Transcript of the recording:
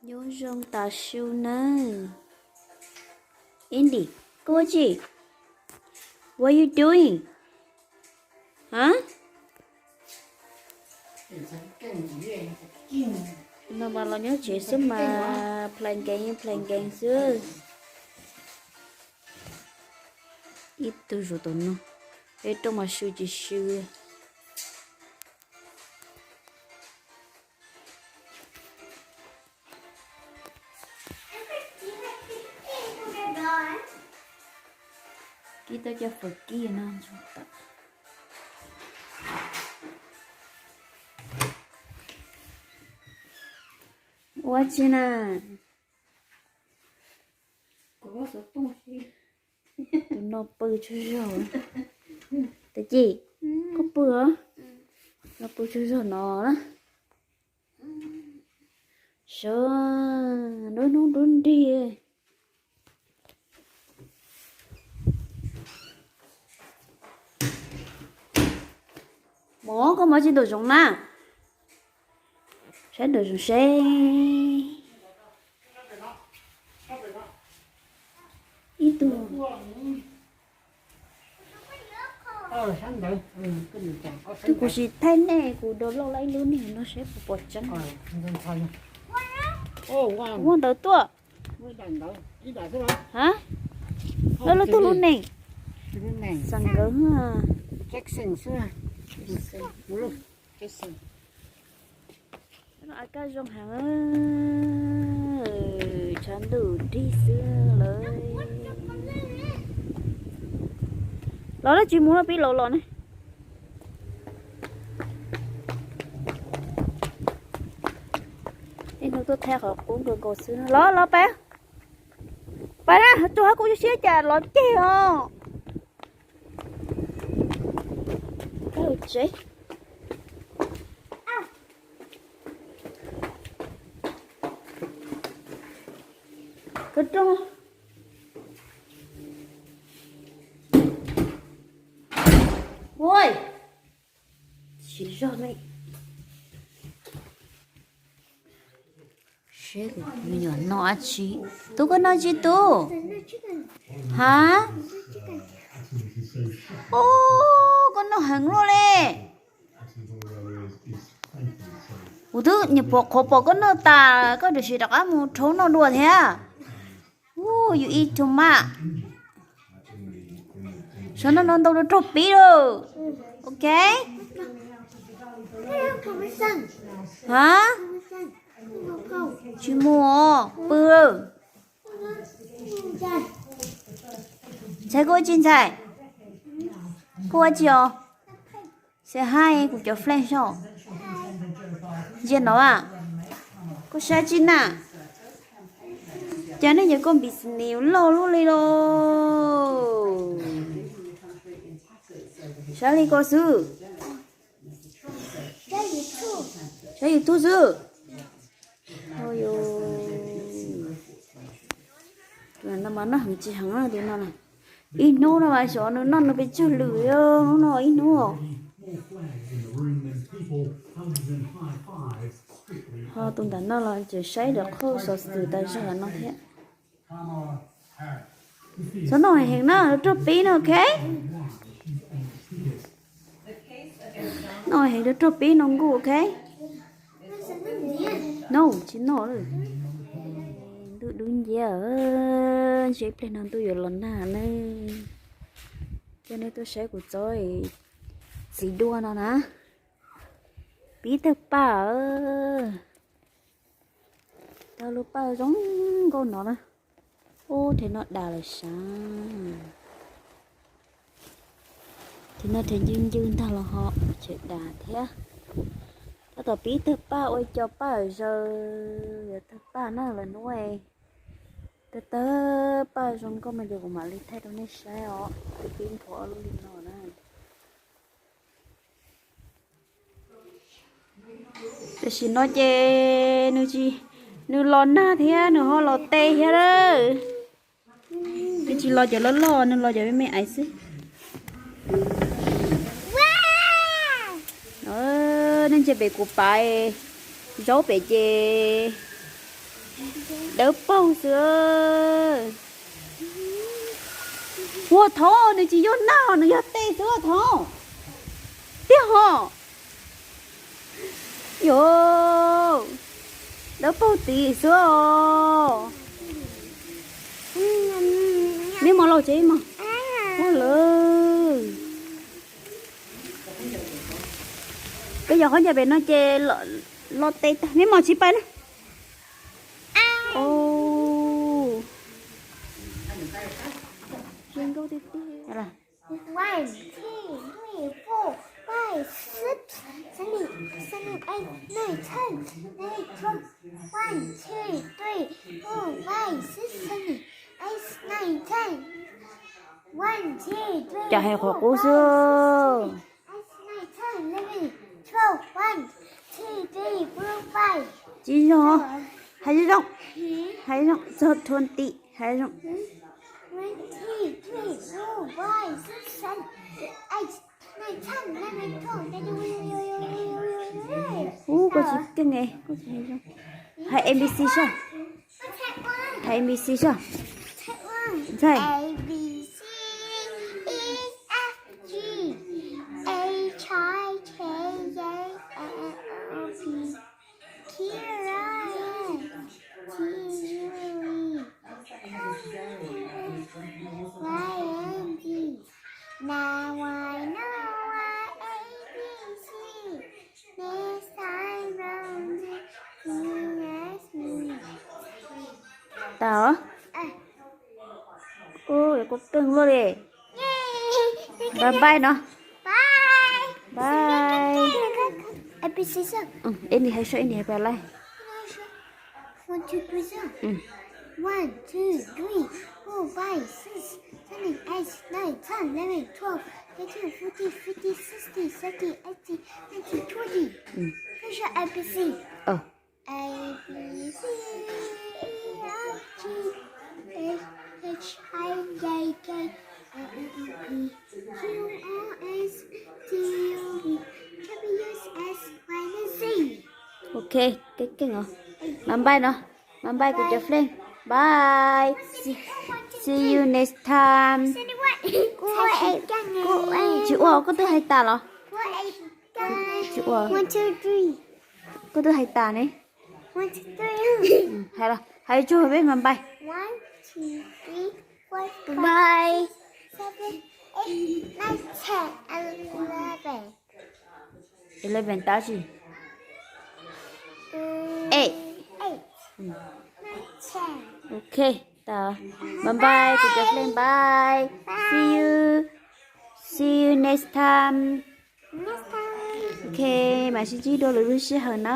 Nyob zoo tas su nawb. Andy, koj ua tsi? What you doing? Hab? No mas los nyob tsev xwb mas playing game, playing game xwb. Ib tug zuv tus no, peb rooj mas sw tsis sw. Kib tau cov fawm kib no ntsoog tawm. Ua tsi na? Tus no pw tsaug zog. Tus ci, koj pw os. No pw tsaug zog no na. Sawv, dub hnub dub nrig. Mov, koj mov tsis ntaus zoov na? Saib ntaus zoov seb. Ib tug. Twb kuv sim thaij nej, kuv download lawm ib lub neeg no seb puas pom tseeb. Muaj ntawd tuaj. Hab, lawv lub tug lub neeg. Xeem nkawd. Kab zoo heev, tshav ntuj dig xwb lawm. Los dab tsi mus no pib los los ne. Ib hnub tuaj thaij qhov qub nkaus nkaus xwb. Los los pab, pab na, tsuas hab kuv siab cas los ceg os. Tsev. Kawg rooj. Ua, tsis zog ne. Seb kuv me nyuam noj dab tsi. Tub, koj noj tsi tub? Hab? Ub, koj noj heev luaj li. Kuv twb nyuam qhuav pom koj noj tas, koj tam sim rov qab mus rhaub noj dua thiab. Ub, you eat too much. Sawv noj no ntau rau raug pib lauj. Ok. Hab? Tsis mus os, pw. Ntxhais, koj ua tsi ntxhais? Koj ua tsi os? Say hi kuv cov friend os. Ntsia no a. Koj saib tsi na? Cas nej cov koj business loj luaj li lauj? Saib li ko xwb. Saib YouTube xwb. Tus no mas noj heev tsis heev na, tus no na. Ib hnub no mas xyov nws noj nws pes tsawg lwm, hnub no ib hnub. Ho tus ntawm no los tseem saib lawv qhauj xov xwm tas zog no thiab. Txhob noj heev na, raug pib no, ok? Noj heev rau raug pib no nkuj, ok? No, tsis noj lawm. Ntuj dub nciab, ntshe ib pliag no ntuj yuav los nag ne. Coj nej tuaj saib kuv tsob txiv duaj no na. Pib tawg paj. Tau lub paj zoo nkauj no na. Ub, rhe no dag lawm sav. Rhe no rhe ncw ncw ntag los ho tseem dag thiab. Tab tom pib tawg paj ua co paj zaws, yuav tawg paj na lawm hnub. Tawg tawg paj zoo nkauj no ces kuv mam li thaij rau nej saib os. Twb pib nthuav ob lub li no na. Tam sim no ces nws tsis, nws los nag thiab nws ho los te thiab lawm. Nws tsis los cov loj loj, nws los cov me me aiv xwb. Nej ntsia pem kuv pab zaub pem ces Dawb paug xwb. Ua thov nws tsis yog nag, nws yog tes xwb ua thov. Tiag ho. Yus, dawb paug tid xwb os. Mib mos laus tsev mog. Ua lawm. Peb yog qhov ncauj pem no ces lo tes tag, mib mos tsis pais na. Zoo nkauj tiag tiag. One, two, three, four, five, six, seven, seven, eight, nine, ten, eleven, twelve. One, two, three, four, five, six, seven, eight, nine, ten. One, two, three, cov hais qhov qub xwb. Eight, nine, ten, eleven, twelve. One, two, three, four, five. Tsis zoo. Hais zoo zoo. Hais zoo zoo. Txog twenty. Hais zoo. One, two, three, four, five, six, seven, eight, nine, ten, eleven, twelve. Ub, koj tsis keej e, koj tsis hais zoo. Hais A B C saib. Hais A B C saib. Ntxhais. A, B, C, E, F, G, H, I, J, K, L, M, N, O, P, Q, R, S, T, U, V, W, X, Y, Z. Now I know what A B C. Next time round, you ask me. Tau. Ua, koj keej luaj li. Bye bye no. Bye. Bye. A B C saib. Ib nim hais saib, ib nim hais pab laij. One, two, three, four, five, six, seven, eight, nine, ten, eleven, twelve, thirteen, fourteen, fifteen, sixteen, seventeen, eighteen, nineteen, twenty. Peb saib A B C. A, B, C, D, E, F, G, H, I, J, K, L, M, N, O, P, Q, R, S, T, U, V, W, X, Y, Z. Ok, keej keej os. Bye bye no. Bye bye kuv cov friend. Bye. See, see you next time. Tsis ua, koj twb hais tas los? Tsis ua. Koj twb hais tas ne. Hais los, hais tsuag peb bye bye. Bye. Eleven tab sis. Eight. Ok, tas. Bye bye kuv cov friend, bye. See you. See you next time. Ok, mam sib ntsib dua lwm lub sij hawm na.